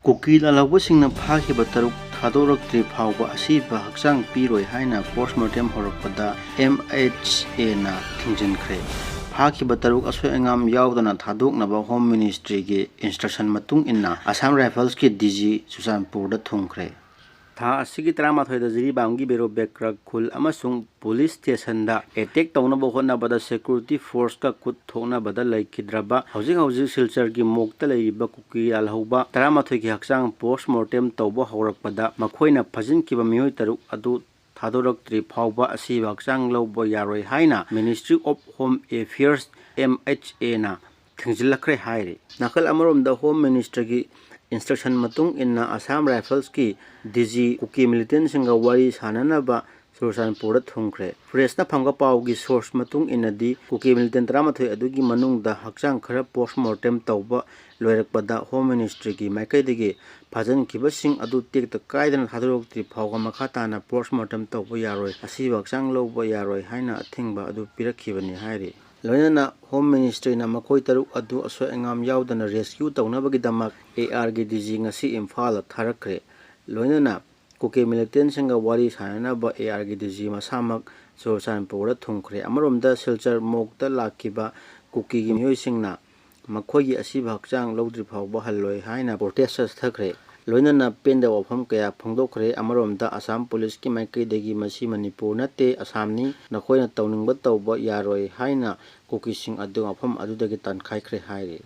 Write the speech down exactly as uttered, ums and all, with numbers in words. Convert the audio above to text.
ꯀꯨꯀꯤ ꯂꯥꯜꯍꯧꯕꯁꯤꯡꯅ ꯐꯥꯈꯤꯕ ꯇꯔꯨꯛ ꯊꯥꯗꯣꯔꯛꯇ꯭ꯔꯤ ꯐꯥꯎꯕ ꯑꯁꯤꯕ ꯍꯛꯆꯥꯡ ꯄꯤꯔꯣꯏ ꯍꯥꯏꯅ ꯄꯣꯁꯃꯣꯔꯇꯦꯝ ꯍꯧꯔꯛꯄꯗ ꯑꯦꯝ ꯑꯩꯆ ꯑꯦꯅ ꯊꯤꯡꯖꯤꯟꯈ꯭ꯔꯦ꯫ ꯐꯥꯈꯤꯕ ꯇꯔꯨꯛ ꯑꯁꯣꯏ ꯑꯉꯥꯝ ꯌꯥꯎꯗꯅ ꯊꯥꯗꯣꯛꯅꯕ ꯍꯣꯝ ꯃꯤꯅꯤꯁꯇ꯭ꯔꯤꯒꯤ ꯏꯟꯁꯇ꯭ꯔꯛꯁꯟ ꯃꯇꯨꯡ ꯏꯟꯅ ꯑꯁꯥꯝ ꯔꯥꯏꯐꯜꯁꯀꯤ ꯗꯤ ꯖꯤ ꯆꯨꯔꯆꯥꯟꯄꯨꯔꯗ ꯊꯨꯡꯈ꯭ꯔꯦ꯫ ꯊꯥ ꯑꯁꯤꯒꯤ ꯇꯔꯥꯃꯥꯊꯣꯏꯗ ꯖꯤꯔꯤꯕꯥꯝꯒꯤ ꯕꯦꯔꯣ ꯕꯦꯀ꯭ꯔ ꯈꯨꯜ ꯑꯃꯁꯨꯡ ꯄꯨꯂꯤꯁ ꯁ꯭ꯇꯦꯁꯟꯗ ꯑꯦꯇꯦꯛ ꯇꯧꯅꯕ ꯍꯣꯠꯅꯕꯗ ꯁꯦꯀ꯭ꯌꯨꯔꯤꯇꯤ ꯐꯣꯔꯁꯀ ꯈꯨꯠ ꯊꯣꯛꯅꯕꯗ ꯂꯩꯈꯤꯗ꯭ꯔꯕ ꯍꯧꯖꯤꯛ ꯍꯧꯖꯤꯛ ꯁꯤꯜꯆꯔꯒꯤ ꯃꯣꯛꯇ ꯂꯩꯔꯤꯕ ꯀꯨꯀꯤ ꯂꯥꯜꯍꯧꯕ ꯇꯔꯥꯃꯥꯊꯣꯏꯒꯤ ꯍꯛꯆꯥꯡ ꯄꯣꯁꯃꯣꯔꯇꯦꯝ ꯇꯧꯕ ꯍꯧꯔꯛꯄꯗ ꯃꯈꯣꯏꯅ ꯐꯥꯖꯤꯟꯈꯤꯕ ꯃꯤꯑꯣꯏ ꯇꯔꯨꯛ ꯑꯗꯨ ꯊꯥꯗꯣꯔꯛꯇ꯭ꯔꯤ ꯐꯥꯎꯕ ꯑꯁꯤꯕ ꯍꯛꯆꯥꯡ ꯂꯧꯕ ꯌꯥꯔꯣꯏ ꯍꯥꯏꯅ Ministry of Home Affairs, M H ꯑꯦꯅ ꯊꯤꯡꯖꯤꯜꯂꯛꯈ꯭ꯔꯦ ꯍꯥꯏꯔꯤ꯫ ꯅꯥꯀꯜ ꯑꯃꯔꯣꯝꯗ ꯍꯣꯝ ꯃꯤꯅꯤꯁꯇ꯭ꯔꯒꯤ ꯏꯟꯁꯇ꯭ꯔꯛꯁꯟ ꯃꯇꯨꯡ ꯏꯟꯅ ꯑꯁꯥꯝ ꯔꯥꯏꯐꯜꯁꯀꯤ ꯗꯤ ꯖꯤ ꯀꯨꯀꯤ ꯃꯤꯂꯤꯇꯦꯟꯁꯤꯡꯒ ꯋꯥꯔꯤ ꯁꯥꯟꯅꯅꯕ ꯆꯨꯔꯆꯥꯟꯄꯨꯔꯗ ꯊꯨꯡꯈ꯭ꯔꯦ꯫ ꯄ꯭ꯔꯦꯁꯅ ꯐꯪꯕ ꯄꯥꯎꯒꯤ ꯁꯣꯔꯁ ꯃꯇꯨꯡ ꯏꯟꯅꯗꯤ ꯀꯨꯀꯤ ꯃꯤꯂꯤꯇꯦꯟ ꯇꯔꯥꯃꯥꯊꯣꯏ ꯑꯗꯨꯒꯤ ꯃꯅꯨꯡꯗ ꯍꯛꯆꯥꯡ ꯈꯔ ꯄꯣꯁꯃꯣꯔꯇꯦꯝ ꯇꯧꯕ ꯂꯣꯏꯔꯛꯄꯗ ꯍꯣꯝ ꯃꯤꯅꯤꯁꯇ꯭ꯔꯤꯒꯤ ꯃꯥꯏꯀꯩꯗꯒꯤ ꯐꯥꯖꯤꯟꯈꯤꯕꯁꯤꯡ ꯑꯗꯨ ꯇꯦꯛꯇ ꯀꯥꯏꯗꯅ ꯊꯥꯗꯣꯔꯛꯇ꯭ꯔꯤ ꯐꯥꯎꯕ ꯃꯈꯥ ꯇꯥꯅ ꯄꯣꯁꯃꯣꯔꯇꯦꯝ ꯇꯧꯕ ꯌꯥꯔꯣꯏ, ꯑꯁꯤꯕ ꯍꯛꯆꯥꯡ ꯂꯧꯕ ꯌꯥꯔꯣꯏ ꯍꯥꯏꯅ ꯑꯊꯤꯡꯕ ꯑꯗꯨ ꯄꯤꯔꯛꯈꯤꯕꯅꯤ ꯍꯥꯏꯔꯤ꯫ ꯂꯣꯏꯅꯅ ꯍꯣꯝ ꯃꯤꯅꯤꯁꯇ꯭ꯔꯤꯅ ꯃꯈꯣꯏ ꯇꯔꯨꯛ ꯑꯗꯨ ꯑꯁꯣꯏ ꯑꯉꯥꯝ ꯌꯥꯎꯗꯅ ꯔꯦꯁꯀ꯭ꯌꯨ ꯇꯧꯅꯕꯒꯤꯗꯃꯛ ꯑꯦ ꯑꯥꯔꯒꯤ ꯗꯤ ꯖꯤ ꯉꯁꯤ ꯏꯝꯐꯥꯜꯗ ꯊꯥꯔꯛꯈ꯭ꯔꯦ꯫ ꯂꯣꯏꯅꯅ ꯀꯨꯀꯤ ꯃꯤꯂꯤꯇꯦꯟꯁꯤꯡꯒ ꯋꯥꯔꯤ ꯁꯥꯟꯅꯅꯕ ꯑꯦ ꯑꯥꯔꯒꯤ ꯗꯤ ꯖꯤ ꯃꯁꯥꯃꯛ ꯆꯨꯔꯆꯥꯟꯄꯨꯔꯗ ꯊꯨꯡꯈ꯭ꯔꯦ꯫ ꯑꯃꯔꯣꯝꯗ ꯁꯤꯜꯆꯔ ꯃꯣꯛꯇ ꯂꯥꯛꯈꯤꯕ ꯀꯨꯀꯤꯒꯤ ꯃꯤꯑꯣꯏꯁꯤꯡꯅ ꯃꯈꯣꯏꯒꯤ ꯑꯁꯤꯕ ꯍꯛꯆꯥꯡ ꯂꯧꯗ꯭ꯔꯤ ꯐꯥꯎꯕ ꯍꯜꯂꯣꯏ ꯍꯥꯏꯅ ꯄ꯭ꯔꯣꯇꯦꯁ ꯆꯠꯊꯈ꯭ꯔꯦ꯫ ꯂꯣꯏꯅꯅ ꯄꯦꯟꯗꯕ ꯋꯥꯐꯝ ꯀꯌꯥ ꯐꯣꯡꯗꯣꯛꯈ꯭ꯔꯦ꯫ ꯑꯃꯔꯣꯝꯗ ꯑꯁꯥꯝ ꯄꯨꯂꯤꯁꯀꯤ ꯃꯥꯏꯀꯩꯗꯒꯤ ꯃꯁꯤ ꯃꯅꯤꯄꯨꯔ ꯅꯠꯇꯦ, ꯑꯁꯥꯝꯅꯤ, ꯅꯈꯣꯏꯅ ꯇꯧꯅꯤꯡꯕ ꯇꯧꯕ ꯌꯥꯔꯣꯏ ꯍꯥꯏꯅ ꯀꯨꯀꯤꯁꯤꯡ ꯑꯗꯨ ꯃꯐꯝ ꯑꯗꯨꯗꯒꯤ ꯇꯥꯟꯈꯥꯏꯈ꯭ꯔꯦ ꯍꯥꯏꯔꯤ꯫